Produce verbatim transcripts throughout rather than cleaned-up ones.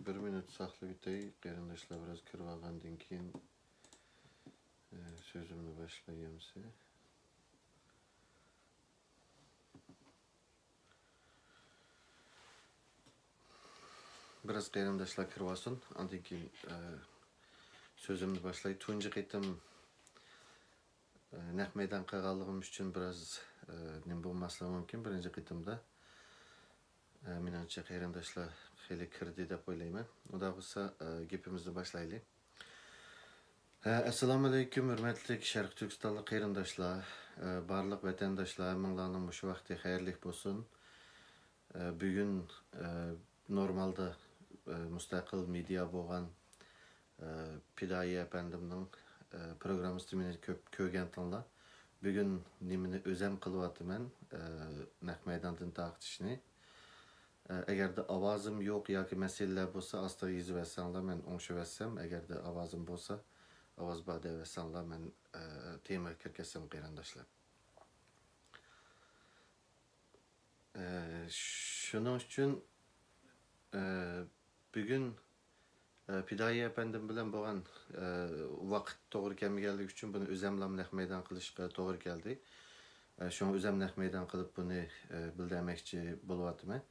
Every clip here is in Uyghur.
بىر مىنۇت ساقلىۋېتەي، قېرىنداشلار بىراز كىرىۋالغاندىن كېيىن، ئە، سۆزۈمنى باشلايمسى. بىراز قېرىنداشلار كىرىۋالسۇن، ئاندىن كېيىن، ئە، سۆزۈمنى باشلاي. تۇنجى قېتىم، ئە، نەق مەيدان قىلغانلىقىم ئۈچۈن بىراز، ئە، نېمە بولماسلىقى مۇمكىن بىرىنچى قېتىمدا. ئە، مېنىڭچە قېرىنداشلار خېلى كىردى دەپ ئويلايمەن. ئۇنداق بولسا، ئە، گېپىمىزنى باشلايلى. ھە، ئەسسالامۇئەلەيكۇم، ھۆرمەتلىك شەرقىي تۈركىستانلىق قېرىنداشلار، ئە، بارلىق ۋەتەنداشلار، ھەممىڭلارنىڭ مۇشۇ ۋاقتى خەيرلىك بولسۇن. ئە، بۈگۈن، ئە، نورمالدا، ئە، مۇستەقىل مېدىيا بولغان، ئە، پىدائىي ئەپەندىمنىڭ، ئە، پروگراممىسىدا مېنى كۆپ كۆرگەنتىڭلار. بۈگۈن نېمىنى ئۆزەم قىلىۋاتىمەن، ئە، نەق مەيداندىن تارقىتىشنى. ئە، ئەگەردە ئاۋازىم يوق ياكى مەسىلىلەر بولسا، ئاستىغا يېزىۋەتسەڭلار، مەن ئوڭشىۋەتسەم، ئەگەردە ئاۋازىم بولسا، ئاۋاز بار دەۋەتسەڭلار، مەن، ئە، تېمىغا كىرگۈزسەم، قېرىنداشلار. ئە، شۇنىڭ ئۈچۈن، ئە، بۈگۈن، ئە، پىدائىي ئەپەندىم بىلەن بولغان، ئە، ۋاقىت توغرا كەلمىگەنلىكى ئۈچۈن بۇنى ئۆزەملا نەق مەيدان قىلىشقا توغرا كەلدى. ئە، شۇڭا ئۆزەم نەق مەيدان قىلىپ بۇنى، ئە، بىلدۈرمەكچى بولۇۋاتىمەن.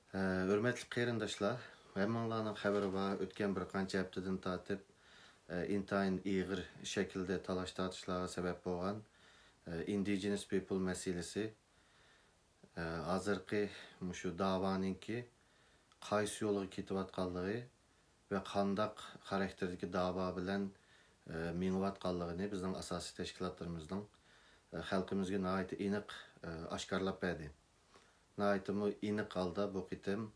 ئە، ھۆرمەتلىك قېرىنداشلار، ھەممىڭلارنىڭ خەۋىرى بار، ئۆتكەن بىر قانچە ھەپتىدىن تارتىپ، ئە، ئىنتايىن ئېغىر شەكىلدە تالاش-تارتىشلارغا سەۋەب بولغان، ئە، ئىندىجېنس پىپل مەسىلىسى، ئە، ھازىرقى مۇشۇ داۋانىڭكى قايسى يولغا كېتىۋاتقانلىقى ۋە قانداق خاراكتېردىكى داۋا بىلەن، ئە، مېڭىۋاتقانلىقىنى بىزنىڭ ئاساسىي تەشكىلاتلىرىمىزنىڭ، ئە، خەلقىمىزگە ناھايىتى ئېنىق، ئە، ئاشكارىلاپ بەردى. ناھايىتىمۇ ئېنىق ھالدا بۇ قېتىم،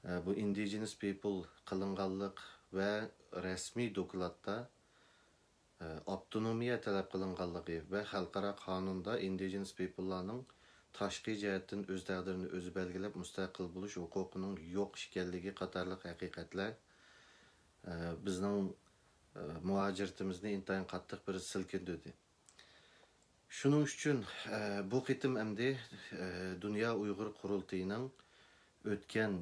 ئە، بۇ ئىندىجېنس پىپل قىلىنغانلىق ۋە رەسمىي دوكلاتتا، ئە، ئاپتونومىيە تەلەپ قىلىنغانلىقى ۋە خەلقئارا قانۇندا ئىندىجېنس پىپللارنىڭ تاشقى جەھەتتىن ئۆز تەقدىرىنى ئۆزى بەلگىلەپ مۇستەقىل بولۇش ھوقۇقىنىڭ يوق ئىكەنلىكى قاتارلىق ھەقىقەتلەر، ئە، بىزنىڭ، ئە، مۇھاجىرىتىمىزنى ئىنتايىن قاتتىق بىر سىلكىندۈردى. شۇنىڭ ئۈچۈن، ئە، بۇ قېتىم ئەمدى، ئە، دۇنيا ئۇيغۇر قۇرۇلتىيىنىڭ ئۆتكەن،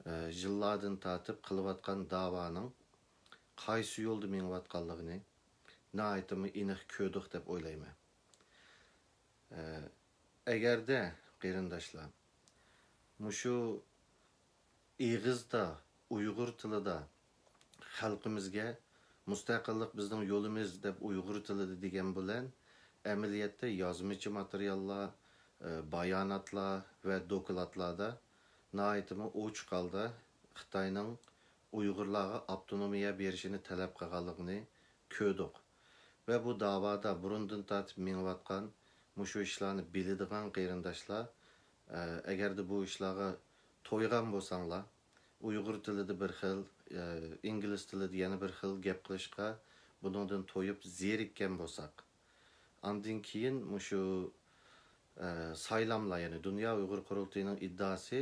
ئە، يىللاردىن تارتىپ قىلىۋاتقان داۋانىڭ قايسى يولدا مېڭىۋاتقانلىقىنى ناھايىتىمۇ ئېنىق كۆردۇق دەپ ئويلايمەن. ئە، ئەگەردە، قېرىنداشلار، مۇشۇ ئېغىزدا، ئۇيغۇر تىلىدا خەلقىمىزگە «مۇستەقىللىق بىزنىڭ يولىمىز» دەپ ئۇيغۇر تىلىدا دېگەن بىلەن، ئەمەلىيەتتە يازمىچە ماتېرىياللار، ئە، باياناتلار ۋە دوكلاتلاردا ناھايىتىمۇ ئوچۇق ھالدا خىتاينىڭ ئۇيغۇرلارغا ئاپتونومىيە بېرىشىنى تەلەپ قىلغانلىقىنى كۆردۇق. ۋە بۇ داۋادا بۇرۇندىن تارتىپ مېڭىۋاتقان مۇشۇ ئىشلارنى بىلىدىغان قېرىنداشلار، ئە، ئەگەردە بۇ ئىشلارغا تويغان بولساڭلار، ئۇيغۇر تىلىدا بىر خىل، ئە، ئىنگلىز تىلىدا يەنە بىر خىل گەپ قىلىشقا بۇنىڭدىن تويۇپ زېرىككەن بولساق، ئاندىن كېيىن مۇشۇ، ئە، سايلاملار، يەنى دۇنيا ئۇيغۇر قۇرۇلتىيىنىڭ ئىددىئاسى،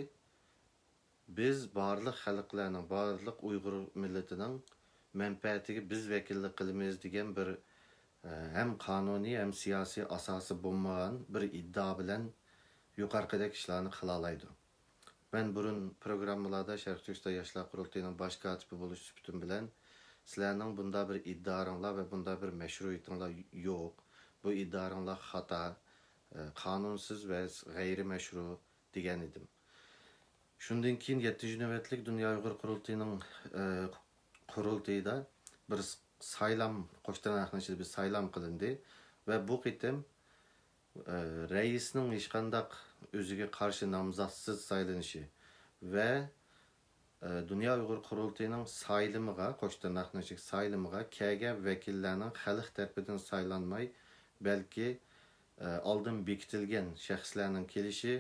بىز بارلىق خەلقلەرنىڭ، بارلىق ئۇيغۇر مىللىتىنىڭ مەنپەئەتىگە بىز ۋەكىللىك قىلىمىز دېگەن بىر، ئە، ھەم قانۇنىي، ھەم سىياسىي ئاساسى بولمىغان بىر ئىددىئا بىلەن يۇقىرىقىدەك ئىشلارنى قىلالايدۇ. مەن بۇرۇن پروگراممىلاردا شەرقىي تۈركىستان ياشلار قۇرۇلتىيىنىڭ باش كاتىپى بولۇش سۈپىتىم بىلەن سىلەرنىڭ بۇنداق بىر ئىدىئەڭلار ۋە بۇنداق بىر مەشرۇئىيىتىڭلار يوق، بۇ ئىدىئەڭلار خاتا، ئە، قانۇنسىز ۋە غەيرىي مەشرۇ دېگەن ئىدىم. شۇندىن كېيىن يەتتىنچى نۆۋەتلىك دۇنيا ئۇيغۇر قۇرۇلتىيىنىڭ، ئە، قۇرۇلتىيىدا بىر س-، سايلام، قوش تىرناقنىڭ ئىچىدە بىر سايلام قىلىندى ۋە بۇ قېتىم، ئە، رەئىسنىڭ ھېچقانداق ئۆزىگە قارشى نامزاتسىز سايلىنىشى ۋە، ئە، دۇنيا ئۇيغۇر قۇرۇلتىيىنىڭ سايلىمىغا، قوش تىرناقنىڭ ئىچىدىكى سايلىمىغا كەلگەن ۋەكىللەرنىڭ خەلق تەرىپىدىن سايلانماي، بەلكى، ئە، ئالدىن بېكىتىلگەن شەخسلەرنىڭ كېلىشى،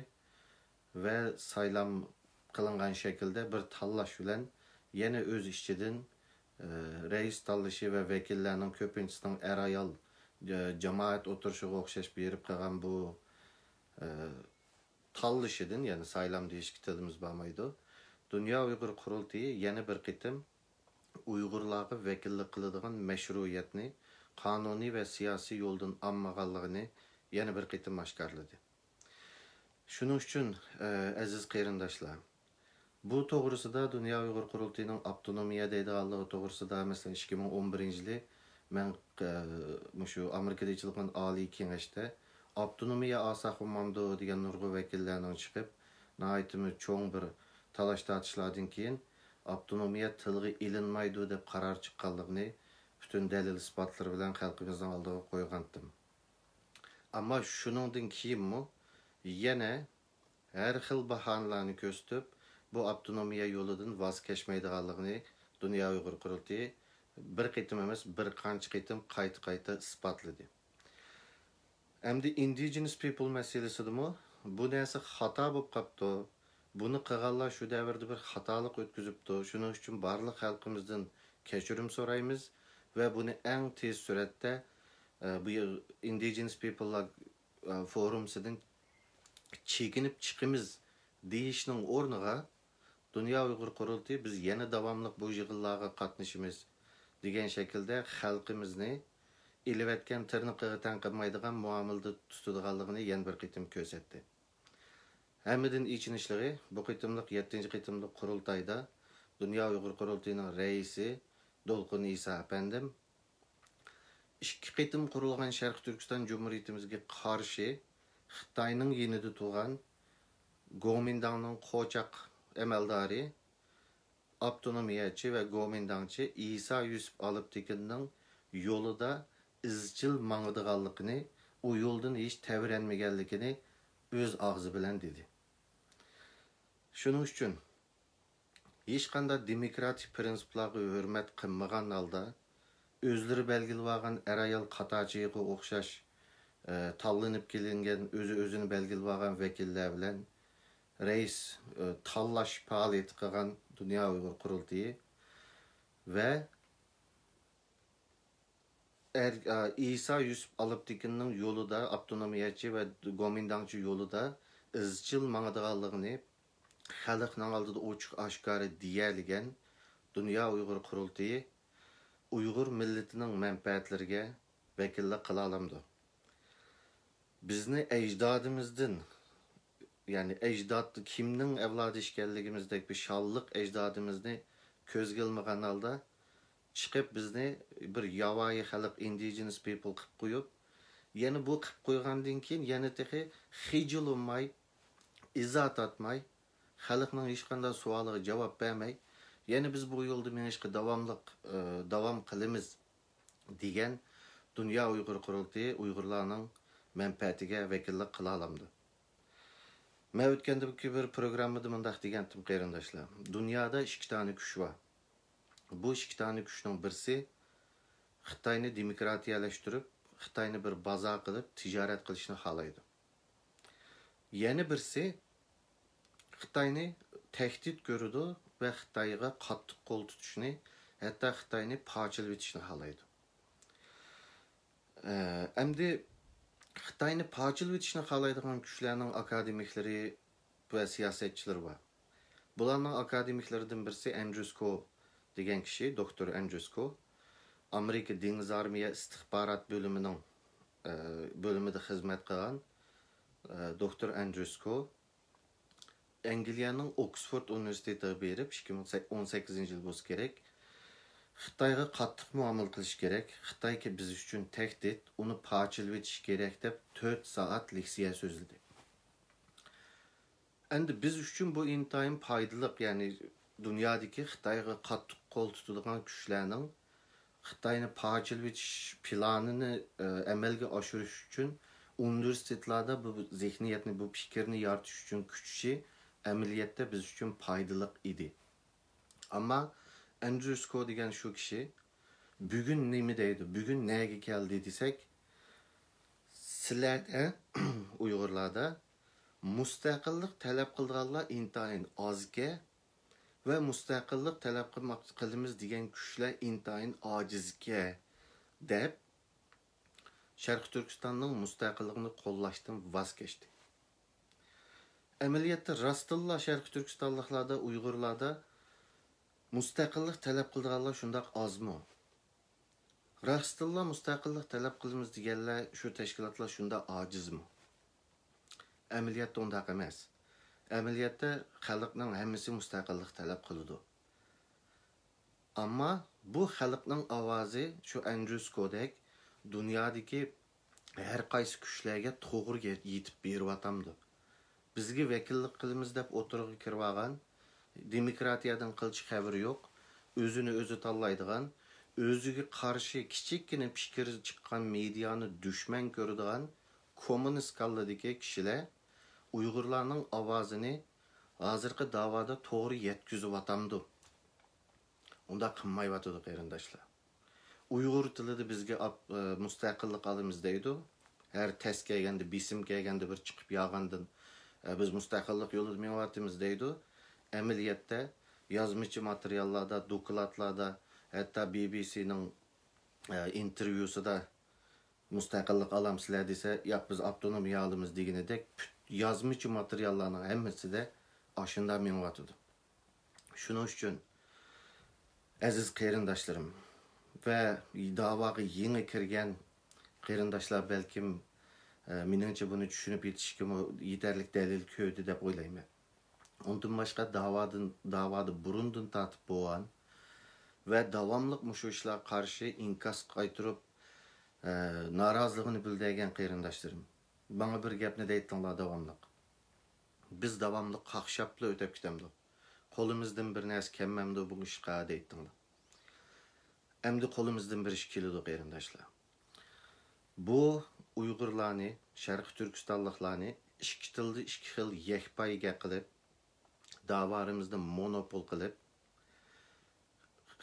ۋە سايلام قىلىنغان شەكىلدە بىر تاللاش بىلەن يەنە ئۆز ئىچىدىن، ئە، رەئىس تاللىشى ۋە ۋەكىللەرنىڭ كۆپىنچىسىنىڭ ئەر-ئايال، ئە، جامائەت ئولتۇرۇشىغا ئوخشاش بېرىپ قالغان بۇ، ئە، تاللىشىدىن، يەنى سايلام دېيىشكە تىلىمىز بارمايدۇ. دۇنيا ئۇيغۇر قۇرۇلتىيى يەنە بىر قېتىم ئۇيغۇرلارغا ۋەكىللىك قىلىدىغان مەشرۇئىيەتنى قانۇنىي ۋە سىياسىي يولدىن ئالمىغانلىقىنى يەنە بىر قېتىم ئاشكارىلىدى. شۇنىڭ ئۈچۈن، ئە، ئەزىز قېرىنداشلار، بۇ توغرىسىدا دۇنيا ئۇيغۇر قۇرۇلتىيىنىڭ ئاپتونومىيە دەيدىغانلىقى توغرىسىدا، مەسىلەن، ئىككى مىڭ ئون بىرىنچى يىلى مەن، ئە، مۇشۇ ئامېرىكىدا ئېچىلغان ئالىي كېڭەشتە ئاپتونومىيە ئالساق بولمامدۇ دېگەن نۇرغۇن ۋەكىللەرنىڭ چىقىپ، ناھايىتىمۇ چوڭ بىر تالاش-تارتىشلاردىن كېيىن ئاپتونومىيە تىلغا ئېلىنمايدۇ دەپ قارار چىققانلىقىنى پۈتۈن دەلىل-ئىسپاتلىرى بىلەن خەلقىمىزنىڭ ئالدىغا قويغانتىم. ئەمما شۇنىڭدىن كېيىنمۇ يەنە ھەر خىل باھانىلەرنى كۆرسىتىپ، بۇ ئاپتونومىيە يولىدىن ۋاز كەچمەيدىغانلىقىنى دۇنيا ئۇيغۇر قۇرۇلتىيى بىر قېتىم ئەمەس، بىر قانچە قېتىم قايتا-قايتا ئىسپاتلىدى. ئەمدى ئىندىجېنس پىپل مەسىلىسىدىمۇ بۇ نەرسە خاتا بولۇپ قاپتۇ. بۇنى قىلغانلار شۇ دەۋردە بىر خاتالىق ئۆتكۈزۈپتۇ. شۇنىڭ ئۈچۈن بارلىق خەلقىمىزدىن كەچۈرۈم سورايمىز ۋە بۇنى ئەڭ تېز سۈرئەتتە، ئە، بۇ يىل ئىندىجېنس پىپللار، ئە، فورۇمسىدىن چېكىنىپ چىقىمىز دېيىشنىڭ ئورنىغا، دۇنيا ئۇيغۇر قۇرۇلتىيى بىز يەنە داۋاملىق بۇ يىغىنلارغا قاتنىشىمىز دېگەن شەكىلدە خەلقىمىزنى ئېلىۋەتكەن تىرنىقىغا تەڭ قىلمايدىغان مۇئامىلىدە تۇتىدىغانلىقىنى يەنە بىر قېتىم كۆرسەتتى. ھەممىدىن ئېچىنىشلىقى، بۇ قېتىملىق يەتتىنچى قېتىملىق قۇرۇلتايدا دۇنيا ئۇيغۇر قۇرۇلتىيىنىڭ رەئىسى دولقۇن ئىسا ئەپەندىم ئىككى قېتىم قۇرۇلغان شەرقىي تۈركىستان جۇمھۇرىيىتىمىزگە قارشى خىتاينىڭ يېنىدا تۇرغان گومىنداڭنىڭ قوچاق ئەمەلدارى، ئاپتونومىيەچى ۋە گومىنداڭچى ئىسا يۈسۈپ ئالپتېكىننىڭ يولىدا ئىزچىل ماڭىدىغانلىقىنى، ئۇ يولدىن ھېچ تەۋرەنمىگەنلىكىنى ئۆز ئاغزى بىلەن دېدى. شۇنىڭ ئۈچۈن ھېچقانداق دېموكراتىك پىرىنسىپلارغا ھۆرمەت قىلمىغان ھالدا، ئۆزلىرى بەلگىلىۋالغان ئەر-ئايال قاتارچىغا ئوخشاش، ئە، تاللىنىپ كېلىنگەن، ئۆزى ئۆزىنى بەلگىلىۋالغان ۋەكىللەر بىلەن رەئىس، ئە، تاللاش پائالىيىتى قىلغان دۇنيا ئۇيغۇر قۇرۇلتىيى ۋە ئەر-، ئە، ئىسا يۈسۈپ ئالپتېكىننىڭ يولىدا، ئاپتونومىيەچى ۋە گومىنداڭچى يولىدا ئىزچىل ماڭىدىغانلىقىنى خەلقنىڭ ئالدىدا ئوچۇق-ئاشكارا دېيەلىگەن دۇنيا ئۇيغۇر قۇرۇلتىيى ئۇيغۇر مىللىتىنىڭ مەنپەئەتلىرىگە ۋەكىللىك قىلالامدۇ؟ بىزنى ئەجدادىمىزدىن، يەنى ئەجداد، كىمنىڭ ئەۋلادى ئىكەنلىكىمىزدەك بىر شانلىق ئەجدادىمىزنى كۆزگە ئىلمىغان ھالدا چىقىپ بىزنى بىر ياۋايى خەلق، ئىندىجېنس پىپل قىلىپ قويۇپ، يەنە بۇ قىلىپ قويغاندىن كېيىن يەنە تېخى خىجىل بولماي، ئىزا تارتماي، خەلقنىڭ ھېچقانداق سوئالىغا جاۋاب بەرمەي، يەنە بىز بۇ يولدا مېڭىشقا داۋاملىق، ئى، داۋام قىلىمىز دېگەن دۇنيا ئۇيغۇر قۇرۇلتىيى ئۇيغۇرلارنىڭ مەنپەئەتىگە ۋەكىللىك قىلالامدۇ؟ مەن ئۆتكەندىكى بىر پروگراممىدا مۇنداق دېگەنتىم، قېرىنداشلار، دۇنيادا ئىككى دانە كۈچ بار. بۇ ئىككى دانە كۈچنىڭ بىرسى خىتاينى دېموكراتىيەلەشتۈرۈپ، خىتاينى بىر بازار قىلىپ تىجارەت قىلىشنى خالايدۇ. يەنە بىرسى خىتاينى تەھدىت كۆرىدۇ ۋە خىتايغا قاتتىق قول تۇتۇشنى، ھەتتا خىتاينى پارچىلىۋېتىشنى خالايدۇ. ئە، ئەمدى خىتاينى پارچىلىۋېتىشنى خالايدىغان كۈچلەرنىڭ ئاكادېمىكلىرى ۋە سىياسەتچىلىرى بار. بۇلارنىڭ ئاكادېمىكلىرىدىن بىرسى ئەندريۇس كو دېگەن كىشى، دوكتور ئەندريۇس كو. ئامېرىكا دېڭىز ئارمىيە ئىستىخبارات بۆلۈمىنىڭ، ئە، بۆلۈمىدە خىزمەت قىلغان، ئە، دوكتور ئەندريۇس كو. ئەنگلىيەنىڭ ئوكسفورد ئۇنىۋېرسىتېتىغا بېرىپ، ئىككى مىڭ ئون سەككىزىنچى يىل بولسا كېرەك، خىتايغا قاتتىق مۇئامىلە قىلىش كېرەك، خىتاي بىز ئۈچۈن تەھدىت، ئۇنى پارچىلىۋېتىش كېرەك دەپ تۆت سائەت لېكسىيە سۆزلىدى. ئەمدى بىز ئۈچۈن بۇ ئىنتايىن پايدىلىق، يەنى دۇنيادىكى خىتايغا قاتتىق قول تۇتىدىغان كۈچلەرنىڭ خىتاينى پارچىلىۋېتىش پىلانىنى، ئە، ئەمەلگە ئاشۇرۇش ئۈچۈن ئۇنىۋېرسىتېتلاردا بۇ زېھنىيەتنى، بۇ پىكىرنى يارىتىش ئۈچۈن كۈچىشى ئەمەلىيەتتە بىز ئۈچۈن پايدىلىق ئىدى. ئەمما ئەندريۇس كو دېگەن شۇ كىشى بۈگۈن نېمە دەيدۇ، بۈگۈن نەگە كەلدى دېسەك، سىلەردە، ئۇيغۇرلاردا مۇستەقىللىق تەلەپ قىلىدىغانلار ئىنتايىن ئازكەن، ۋە مۇستەقىللىق تەلەپ قىلماق-، قىلىمىز دېگەن كۈچلەر ئىنتايىن ئاجىزكەن، دەپ، شەرقىي تۈركىستاننىڭ مۇستەقىللىقىنى قوللاشتىن ۋاز كەچتى. ئەمەلىيەتتە، راستتىنلا شەرقىي تۈركىستانلىقلاردا، ئۇيغۇرلاردا مۇستەقىللىق تەلەپ قىلىدىغانلار شۇنداق ئازمۇ؟ راستتىنلا مۇستەقىللىق تەلەپ قىلىمىز دېگەنلەر، شۇ تەشكىلاتلار شۇنداق ئاجىزمۇ؟ ئەمەلىيەتتە ئۇنداق ئەمەس. ئەمەلىيەتتە خەلقنىڭ ھەممىسى مۇستەقىللىق تەلەپ قىلىدۇ. ئەمما بۇ خەلقنىڭ ئاۋازى شۇ ئەندريۇ سكودەك دۇنيادىكى ھەر قايسى كۈچلەرگە توغرا يە-، يېتىپ بېرىۋاتامدۇ؟ بىزگە ۋەكىللىك قىلىمىز دەپ ئوتتۇرىغا كىرىۋالغان، دېموكراتىيەدىن قىلچە خەۋىرى يوق، ئۆزىنى ئۆزى تاللايدىغان، ئۆزىگە قارشى كىچىككىنە پىكىر چىققان مېدىيانى دۈشمەن كۆرىدىغان كوممۇنىست كاللىدىكى كىشىلەر ئۇيغۇرلارنىڭ ئاۋازىنى ھازىرقى داۋادا توغرا يەتكۈزۈۋاتامدۇ؟ ئۇنداق قىلمايۋاتىدۇ، قېرىنداشلار. ئۇيغۇر تىلىدا بىزگە ئاپ-، ئە، مۇستەقىللىق ئالىمىز دەيدۇ. ھەر تەس كەلگەندە، بېسىم كەلگەندە بىر چىقىپ يالغاندىن، ئە، بىز مۇستەقىللىق يولىدا مېڭىۋاتىمىز دەيدۇ. ئەمەلىيەتتە يازمىچە ماتېرىياللاردا، دوكلاتلاردا، ھەتتا بى بى سىنىڭ، ئە، ئىنتېرۋيۇسىدا مۇستەقىللىق ئالامسىلەر دېسە، ياق، بىز ئاپتونومىيە ئالىمىز دېگىنىدەك پۈت-، يازمىچە ماتېرىياللارنىڭ ھەممىسىدە ئاشۇنداق مېڭىۋاتىدۇ. شۇنىڭ ئۈچۈن، ئەزىز قېرىنداشلىرىم ۋە داۋاغا يېڭى كىرگەن قېرىنداشلار بەلكىم، ئە، مېنىڭچە بۇنى چۈشىنىپ يېتىشكىمۇ يېتەرلىك دەلىل كۆردى دەپ ئويلايمەن. ئۇندىن باشقا داۋادىن، داۋادا بۇرۇندىن تارتىپ بولغان ۋە داۋاملىق مۇشۇ ئىشلارغا قارشى ئىنكاس قايتۇرۇپ، ئە، نارازىلىقىنى بىلدۈرگەن قېرىنداشلىرىم، ماڭا بىر گەپنى دەيتتىڭلار داۋاملىق. بىز داۋاملىق قاقشاپلا ئۆتۈپ كېتەمدۇق. قولىمىزدىن بىر نەرسە كەلمەمدۇ بۇ ئىشقا دەيتتىڭلار. ئەمدى قولىمىزدىن بىر ئىش كېلىدۇ، قېرىنداشلار. بۇ ئۇيغۇرلارنى، شەرقىي تۈركىستانلىقلارنى ئىككى تىلدا ئىككى خىل يەكپايگە قىلىپ، داۋالىرىمىزنى مونوپول قىلىپ،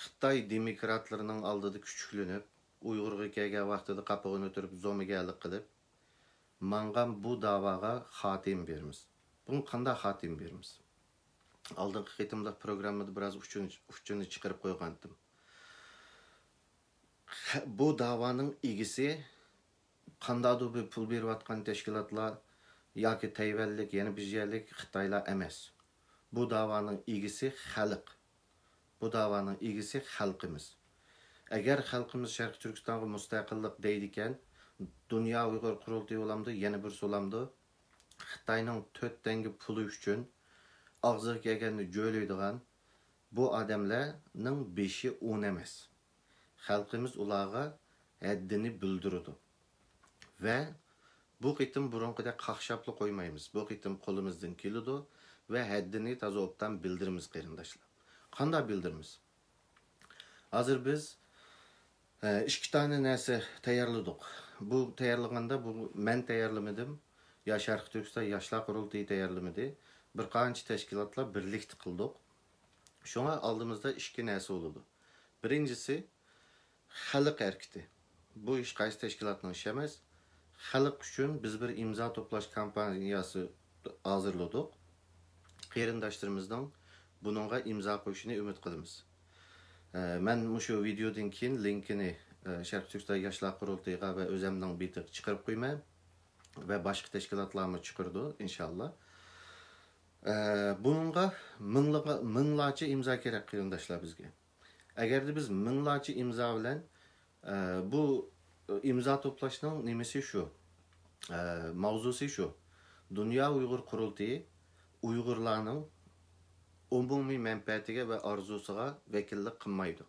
خىتاي دېموكراتلىرىنىڭ ئالدىدا كۈچۈكلىنىپ، ئۇيغۇرغا كەلگەن ۋاقتىدا قاپىغىنى ئۆتۈرۈپ، زومىگەرلىك قىلىپ ماڭغان بۇ داۋاغا خاتىمە بېرىمىز. بۇنى قانداق خاتىمە بېرىمىز؟ ئالدىنقى قېتىملىق پروگراممىدا بىراز ئۇچۇن-، ئۇچۇنى چىقىرىپ قويغانتىم. خە-، بۇ داۋانىڭ ئىگىسى قانداقدۇر بىر پۇل بېرىۋاتقان تەشكىلاتلار ياكى تەيۋەنلىك، يەنە بىر يەرلىك خىتايلار ئەمەس. بۇ داۋانىڭ ئىگىسى خەلق. بۇ داۋانىڭ ئىگىسى خەلقىمىز. ئەگەر خەلقىمىز شەرقىي تۈركىستانغا مۇستەقىللىق دەيدىكەن، دۇنيا ئۇيغۇر قۇرۇلتىيى بولامدۇ، يەنە بىرسى بولامدۇ، خىتاينىڭ تۆت تەڭگە پۇلى ئۈچۈن ئاغزىغا كەلگەننى جۆلەيدىغان بۇ ئادەملەرنىڭ بېشى ئون ئەمەس. خەلقىمىز ئۇلارغا ھەددىنى بىلدۈرىدۇ. ۋە بۇ قېتىم بۇرۇنقىدەك قاقشاپلا قويمايمىز. بۇ قېتىم قولىمىزدىن كېلىدۇ ۋە ھەددىنى تازا ئوبدان بىلدۈرىمىز، قېرىنداشلار. قانداق بىلدۈرىمىز؟ ھازىر بىز، ئە، ئىككى دانە نەرسە تەييارلىدۇق. بۇ تەييارلىغاندا بۇ مەن تەييارلىمىدىم، يا شەرقىي تۈركىستان ياشلار قۇرۇلتىيى تەييارلىمىدى. بىر قانچە تەشكىلاتلار بىرلىكتە قىلدۇق. شۇڭا ئالدىمىزدا ئىككى نەرسە بولىدۇ. بىرىنچىسى، خەلق ھەرىكىتى. بۇ ھېچقايسى تەشكىلاتنىڭ ئىشى ئەمەس. خەلق ئۈچۈن بىز بىر ئىمزا توپلاش كامپانىيەسى ھازىرلىدۇق. قېرىنداشلىرىمىزنىڭ بۇنىڭغا ئىمزا قويۇشىنى ئۈمىد قىلىمىز. ئە، مەن مۇشۇ ۋىدېودىن كېيىن لىنكىنى، ئە، شەرقىي تۈركىستان ياشلار قۇرۇلتىيىغا ۋە ئۆزەمنىڭ بېتىغا چىقىرىپ قويىمەن. ۋە باشقا تەشكىلاتلارمۇ چىقىرىدۇ، ئىنشاللا. ئە، بۇنىڭغا مىڭلىغا-، مىڭلارچە ئىمزا كېرەك، قېرىنداشلار، بىزگە. ئەگەردە بىز مىڭلارچە ئىمزا بىلەن، ئە، بۇ ئىمزا توپلاشنىڭ نېمىسى شۇ، ئە، ماۋزۇسى شۇ، دۇنيا ئۇيغۇر قۇرۇلتىيى ئۇيغۇرلارنىڭ ئومۇمىي مەنپەئەتىگە ۋە ئارزۇسىغا ۋەكىللىك قىلمايدۇ.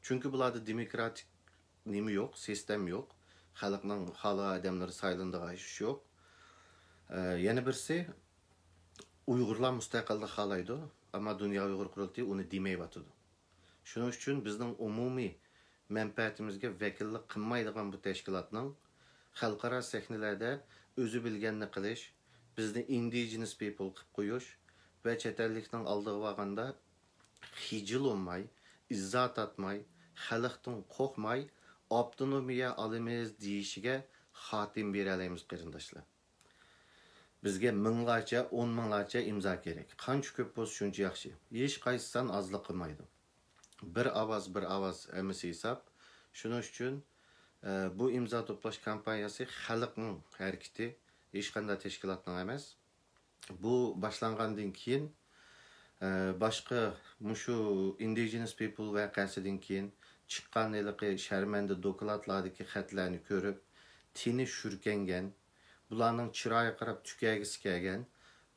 چۈنكى بۇلاردا دېموكراتىك نېمە يوق، سىستېما يوق. خەلقنىڭ خالىغان ئادەملىرى سايلىنىدىغان ئىش يوق. ئە، يەنە بىرسى، ئۇيغۇرلار مۇستەقىللىق خالايدۇ، ئەمما دۇنيا ئۇيغۇر قۇرۇلتىيى ئۇنى دېمەيۋاتىدۇ. شۇنىڭ ئۈچۈن بىزنىڭ ئومۇمىي مەنپەئەتىمىزگە ۋەكىللىك قىلمايدىغان بۇ تەشكىلاتنىڭ خەلقئارا سەھنىلەردە ئۆزى بىلگەننى قىلىش، بىزنى ئىندىجېنس پىپل قىلىپ قويۇش ۋە چەت ئەللىكنىڭ ئالدىغا بارغاندا خىجىل بولماي، ئىززا تارتماي، خەلقتىن قورقماي، ئاپتونومىيە ئالىمىز دېيىشىگە خاتىمە بېرەلەيمىز، قېرىنداشلار. بىزگە مىڭلارچە، ئون مىڭلارچە ئىمزا كېرەك. قانچە كۆپ بولسا، شۇنچە ياخشى. ھېچقايسى سان ئازلىق قىلمايدۇ. بىر ئاۋاز، بىر ئاۋاز ھەممىسى ھېساب. شۇنىڭ ئۈچۈن، ئە، بۇ ئىمزا توپلاش كامپانىيەسى خەلقنىڭ ھەرىكىتى، ھېچقانداق تەشكىلاتنىڭ ئەمەس. بۇ باشلانغاندىن كېيىن، ئە، باشقا مۇشۇ ئىندىجېنس پىپل ۋەقەسىدىن كېيىن چىققان ھېلىقى شەرمەندە دوكلاتلاردىكى خەتلەرنى كۆرۈپ، تېنى شۈركەنگەن، بۇلارنىڭ چىرايىغا قاراپ تۈكەرگۈسى كەلگەن،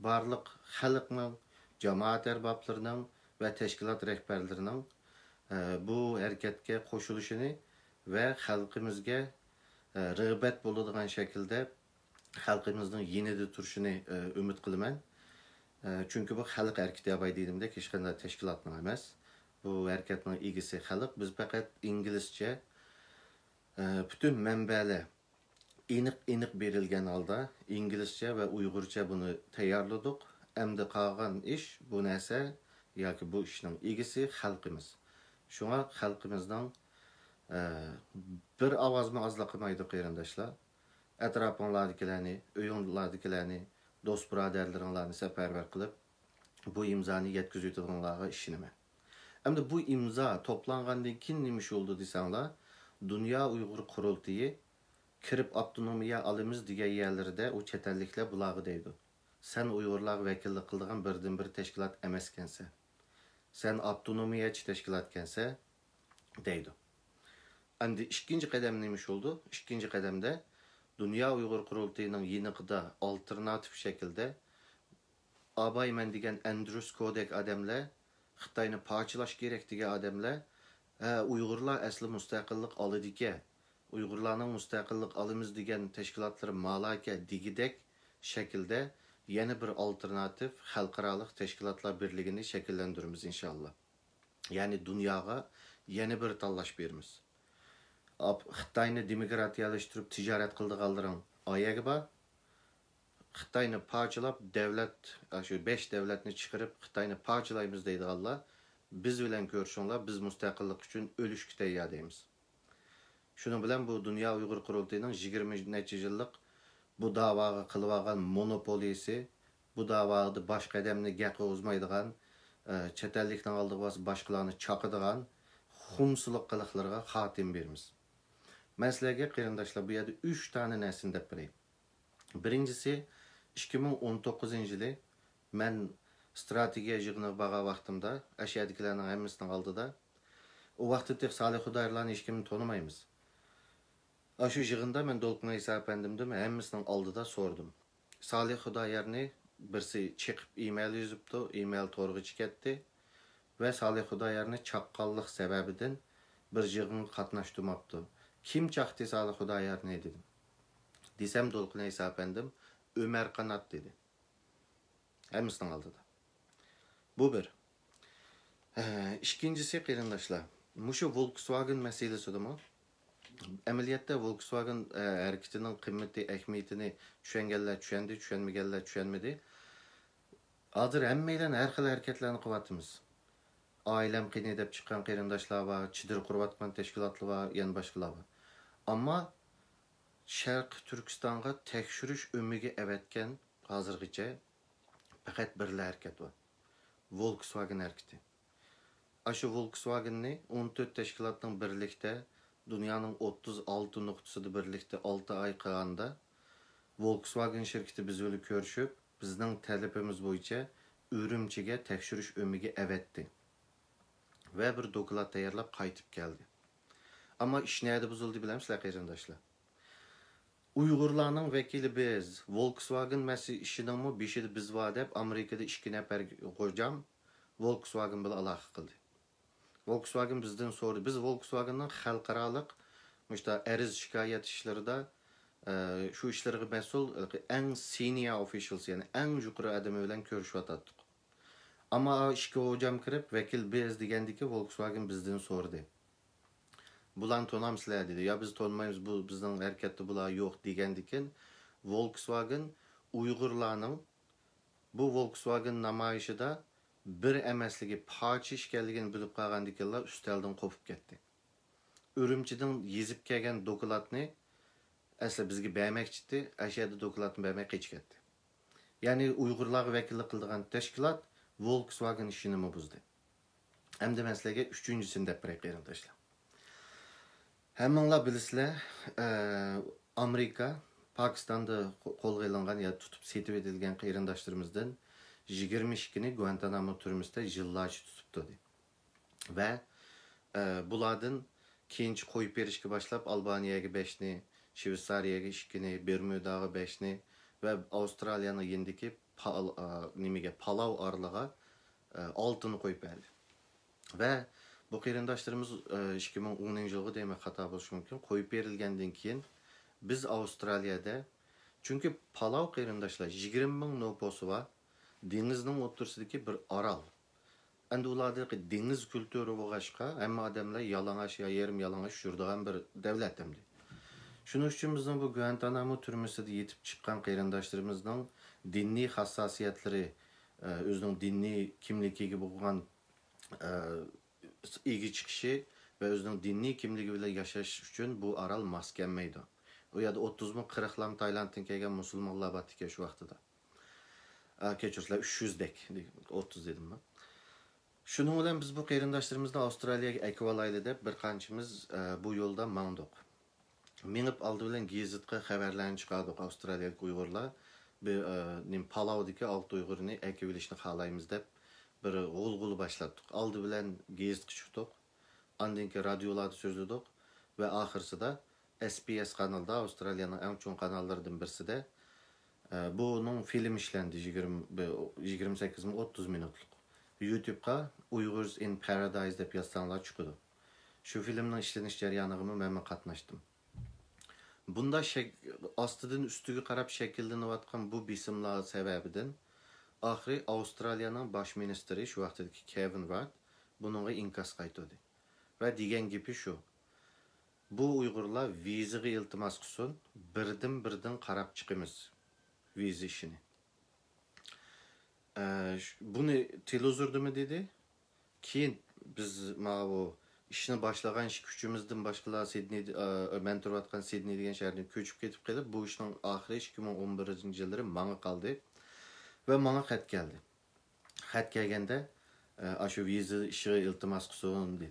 بارلىق خەلقنىڭ، جامائەت ئەربابلىرىنىڭ ۋە تەشكىلات رەھبەرلىرىنىڭ، ئە، بۇ ھەرىكەتكە قوشۇلۇشىنى ۋە خەلقىمىزگە، ئە، رىغبەت بولىدىغان شەكىلدە خەلقىمىزنىڭ يېنىدا تۇرۇشىنى، ئە، ئۈمىد قىلىمەن. ئە، چۈنكى بۇ خەلق ھەرىكىتى، ئاۋاي دېگىنىمدەك، ھېچقانداق تەشكىلاتنىڭ ئەمەس. بۇ ھەرىكەتنىڭ ئىگىسى خەلق. بىز پەقەت ئىنگلىزچە، ئە، پۈتۈن مەنبەلەر ئېنىق، ئېنىق بېرىلگەن ھالدا ئىنگلىزچە ۋە ئۇيغۇرچە بۇنى تەييارلىدۇق. ئەمدى قالغان ئىش، بۇ نەرسە ياكى بۇ ئىشنىڭ ئىگىسى خەلقىمىز. شۇڭا خەلقىمىزنىڭ، ئە، بىر ئاۋازمۇ ئازلىق قىلمايدۇ، قېرىنداشلار. ئەتراپىڭلاردىكىلەرنى، ئۆيۈڭلاردىكىلەرنى، دوست بۇرادەرلىرىڭلارنى سەپەرۋەر قىلىپ، بۇ ئىمزانى يەتكۈزۈۋېتىدىغانلارغا ئىشىنىمەن. ئەمدى بۇ ئىمزا توپلانغاندىن كېيىن نېمە ئىش بولدى دېسەڭلار، دۇنيا ئۇيغۇر قۇرۇلتىيى كىرىپ ئاپتونومىيە ئالىمىز دېگەن يەرلىرىدە ئۇ چەت ئەللىكلەر بۇلارغا دەيدۇ، سەن ئۇيغۇرلارغا ۋەكىللىك قىلىدىغان بىردىنبىر تەشكىلات ئەمەسكەنسەن، سەن ئاپتونومىيەچى تەشكىلاتكەنسەن دەيدۇ. ئەمدى ئىككىنچى قەدەم نېمە ئىش بولدى؟ ئىككىنچى قەدەمدە دۇنيا ئۇيغۇر قۇرۇلتىيىنىڭ يېنىقىدا ئالتېرناتىپ شەكىلدە ئاباي مەن دېگەن ئەندرۇ سكودەك ئادەملەر، خىتاينى پارچىلاش كېرەك دېگەن ئادەملەر، ھە، ئۇيغۇرلار ئەسلى مۇستەقىللىق ئالىدىكەن، ئۇيغۇرلارنىڭ مۇستەقىللىق ئالىمىز دېگەن تەشكىلاتلىرى مالاكە دېگۈدەك شەكىلدە يەنە بىر ئالتېرناتىپ خەلقئارالىق تەشكىلاتلار بىرلىكىنى شەكىللەندۈرىمىز، ئىنشاللا. يەنى دۇنياغا يەنە بىر تاللاش بېرىمىز. ئاپ-، خىتاينى دېموكراتىيەلەشتۈرۈپ تىجارەت قىلىدىغانلىرىڭ ئايەگە بار. خىتاينى پارچىلاپ، دەۋلەت، ئاشۇ بەش دەۋلەتنى چىقىرىپ، خىتاينى پارچىلايمىز دەيدىغانلار، بىز بىلەن كۆرۈشۈڭلار، بىز مۇستەقىللىق ئۈچۈن ئۆلۈشكە تەييار دەيمىز. شۇنىڭ بىلەن بۇ دۇنيا ئۇيغۇر قۇرۇلتىيىنىڭ يىگىرمە نەچچە يىللىق بۇ داۋاغا قىلىۋالغان مونوپولىيىسى، بۇ داۋادا باشقا ئادەمنى گەپ قىلغۇزمايدىغان، ئە، چەت ئەللىكنىڭ ئالدىغا بارسا باشقىلارنى چاقىدىغان خۇمسىلىق قىلىقلىرىغا خاتىمە بېرىمىز. مەن سىلەرگە، قېرىنداشلار، بۇ يەردە ئۈچ دانە نەرسىنى دەپ بېرەي. بىرىنچىسى، ئىككى مىڭ ئون توققۇزىنچى يىلى مەن ستراتېگىيە يىغىنىغا بارغان ۋاقتىمدا، ئەشەدىكىلەرنىڭ ھەممىسىنىڭ ئالدىدا، ئۇ ۋاقىتتا تېخى سالىھ خۇدايارلارنى ھېچكىمدىن تونۇمايمىز. ئاشۇ يىغىندا مەن دولقۇن ئەيسا ئەپەندىمدىن ھەممىسىنىڭ ئالدىدا سورىدىم. سالىھ خۇدايارنى بىرسى چېقىپ ئىمېيل يېزىپتۇ، ئىمېيل تورغا چىكەتتى ۋە سالىھ خۇدايارنى چاققانلىق سەۋەبىدىن بىر يىغىنغا قاتناشتۇرماپتۇ. كىم چاقتى سالىھ خۇدايارنى دېدىم. دېسەم، دولقۇن ئەيسا ئەپەندىم، ئۆمەر قانات دېدى. ھەممىسىنىڭ ئالدىدا. بۇ بىر. ئە، ئىككىنچىسى، قېرىنداشلار، مۇشۇ ۋولكسۋاگېن مەسىلىسىدىمۇ، ئەمەلىيەتتە ۋولكسۋاگېن، ئە، ھەرىكىتىنىڭ قىممىتى، ئەھمىيىتىنى چۈشەنگەنلەر چۈشەندى، چۈشەنمىگەنلەر چۈشەنمىدى. ھازىر ھەممەيلەن ھەر خىل ھەرىكەتلەرنى قىلىۋاتىمىز. ئائىلەم قېنى دەپ چىققان قېرىنداشلار بار، چېدىر قۇرۇۋاتقان تەشكىلاتلار بار، يەنە باشقىلار بار. ئەمما شەرقىي تۈركىستانغا تەكشۈرۈش ئۆمىكى ئەۋەتكەن ھازىرغىچە پەقەت بىرلا ھەرىكەت بار. ۋولكسۋاگېن ھەرىكىتى. ئاشۇ ۋولكسۋاگېننى ئون تۆت تەشكىلاتنىڭ بىرلىكتە، دۇنيانىڭ ئوتتۇز ئالتە نۇقتىسىدا بىرلىكتە ئالتە ئاي قىلغاندا، ۋولكسۋاگېن شىركىتى بىز بىلەن كۆرۈشۈپ، بىزنىڭ تەلىپىمىز بويىچە ئۈرۈمچىگە تەكشۈرۈش ئۆمىكى ئەۋەتتى ۋە بىر دوكلات تەييارلاپ قايتىپ كەلدى. ئەمما ئىش نەدە بۇزۇلدى بىلەمسىلەر، قېرىنداشلار؟ ئۇيغۇرلارنىڭ ۋەكىلى بىز، ۋولكسۋاگېن مەسىلە ئىشىنىڭمۇ بېشىدا بىز بار دەپ، ئامېرىكىدا ئىككى نەپەر غوجام ۋولكسۋاگېن بىلەن ئالاقە قىلدى. ۋولكسۋاگېن بىزدىن سورىدى. بىز ۋولكسۋاگېننىڭ خەلقئارالىق مۇشتا ئەرز شىكايەت ئىشلىرىدا، ئە، شۇ ئىشلارغا مەسئۇل ئەڭ سېنىيا ئوفىشلس، يەنى ئەڭ يۇقىرى ئادىمى بىلەن كۆرۈشۈۋاتاتتۇق. ئەمما ئىككى غوجام كىرىپ، ۋەكىل بىز دېگەندىكى، ۋولكسۋاگېن بىزدىن سورىدى. بۇلارنى تونامسىلەر دېدى. يا بىز تونۇمايمىز، بۇ بىزنىڭ ھەرىكەتتە بۇلار يوق دېگەندىكىن، ۋولكسۋاگېن ئۇيغۇرلارنىڭ بۇ ۋولكسۋاگېن نامايىشىدا بىر ئەمەسلىكى، پارچە ئىكەنلىكىنى بىلىپ قالغاندىكىنلا ئۈستەلدىن قوپۇپ كەتتى. ئۈرۈمچىدىن يېزىپ كەلگەن دوكلاتنى ئەسلى بىزگە بەرمەكچىدى، ئەشەدە دوكلاتنى بەرمەي قېچىپ كەتتى. يەنى ئۇيغۇرلارغا ۋەكىللىك قىلىدىغان تەشكىلات ۋولكسۋاگېن ئىشىنىمۇ بۇزدى. ئەمدى مەن سىلەرگە ئۈچىنچىسىنى دەپ بېرەي، قېرىنداشلار. ھەممىڭلار بىلىسىلەر، ئە، ئامېرىكا پاكىستاندا قو-، قولغا ئېلىنغان يا تۇتۇپ سېتىۋېتىلگەن قېرىنداشلىرىمىزدىن يىگىرمە ئىككىنى گۇانتانامو تۈرمىسىدە يىللارچە تۇتۇپ تۇردى. ۋە، ئە، بۇلاردىن كېيىنچە قويۇپ بېرىشكە باشلاپ، ئالبانىيەگە بەشنى، شۋېتسارىيەگە ئىككىنى، بېرمۇداغا بەشنى ۋە ئاۋسترالىيەنىڭ يېنىدىكى پال-، ئا، نېمىگە، پالاۋ ئارىلىغا، ئا، ئالتىنى قويۇپ بەردى. ۋە بۇ قېرىنداشلىرىمىز، ئا، ئىككى مىڭ ئونىنچى يىلغا دېمەك خاتا بولۇشى مۇمكىن، قويۇپ بېرىلگەندىن كېيىن بىز ئاۋسترالىيەدە، چۈنكى پالاۋ قېرىنداشلار يىگىرمە مىڭ نوپۇسى بار، دېڭىزنىڭ ئوتتۇرىسىدىكى بىر ئارال. ئەمدى ئۇلاردا دېڭىز كۈلتۈرى بولغاچقا، ھەممە ئادەملەر يالىڭاچ يا يېرىم يالىڭاچ يۈرىدىغان بىر دۆلەت ئەمدى. شۇنىڭ ئۈچۈن بىزنىڭ بۇ گۇئانتانامو تۈرمىسىدە يېتىپ چىققان قېرىنداشلىرىمىزنىڭ دىنىي ھاسساسىيەتلىرى، ئە، ئۆزىنىڭ دىنىي كىملىكىگە بولغان، ئە، ئىگە چىقىشى ۋە ئۆزىنىڭ دىنىي كىملىكى بىلەن ياشاش ئۈچۈن بۇ ئارال ماس كەلمەيدۇ. ئۇ يەردە ئوتتۇز مىڭ، قىرىق مىڭ تايلاندتىن كەلگەن مۇسۇلمانلار بار ئىكەن شۇ ۋاقتىدا. ئا، كەچۈرسىلەر، ئۈچ يۈزدەك، ئوتتۇز دېدىممۇ؟ شۇنىڭ بىلەن بىز بۇ قېرىنداشلىرىمىزنى ئاۋسترالىيەگە ئەكىۋالايلى دەپ بىر قانچىمىز، ئە، بۇ يولدا ماڭدۇق. مېڭىپ ئالدى بىلەن گېزىتقا خەۋەرلەرنى چىقاردۇق، ئاۋسترالىيەلىك ئۇيغۇرلار بىر، ئە، نېمە، پالاۋدىكى ئالتە ئۇيغۇرنى ئەكىۋېلىشنى خالايمىز دەپ بىر غۇلغۇلا باشلاتتۇق. ئالدى بىلەن گېزىتقا چىقتۇق، ئاندىن كېيىن رادىيولاردا سۆزلىدۇق ۋە ئاخىرسىدا ئېس بى ئېس قانىلىدا، ئاۋسترالىيەنىڭ ئەڭ چوڭ قاناللىرىدىن بىرسىدە، ئە، بۇنىڭ فىلىم ئىشلەندى، يىگىرمە، يىگىرمە سەككىز مىنۇت، ئوتتۇز مىنۇتلۇق. يۇتۇبقا Uyghurs in Paradise دەپ يازساڭلار چىقىدۇ. شۇ فىلىمنىڭ ئىشلىنىش جەريانىغىمۇ مەنمۇ قاتناشتىم. بۇنداق شەك-، ئاستىدىن ئۈستىگە قاراپ شەكىللىنىۋاتقان بۇ بېسىملار سەۋەبىدىن ئاخىرى ئاۋسترالىيەنىڭ باش مىنىستىرى، شۇ ۋاقىتتىكى كېۋىن راد، بۇنىڭغا ئىنكاس قايتۇردى. ۋە دېگەن گېپى شۇ، بۇ ئۇيغۇرلار ۋىزىغا ئىلتىماس قىلسۇن، بىردىن بىردىن قاراپ چىقىمىز ۋىزا ئىشىنى. ئە، ش-، بۇنى تېلېۋىزوردىمۇ دېدى. كېيىن بىز ماۋۇ ئىشنى باشلىغان ئىككى ئۈچىمىزدىن باشقىلار سىدنېي، ئە، مەن تۇرۇۋاتقان سىدنېي دېگەن شەھەردىن كۆچۈپ كېتىپ قېلىپ، بۇ ئىشنىڭ ئاخىرى ئىككى مىڭ ئون بىرىنچى يىللىرى ماڭا قالدى. ۋە ماڭا خەت كەلدى. خەت كەلگەندە، ئە، ئاشۇ ۋىزا ئىشىغا ئىلتىماس قىلسۇن دېدى.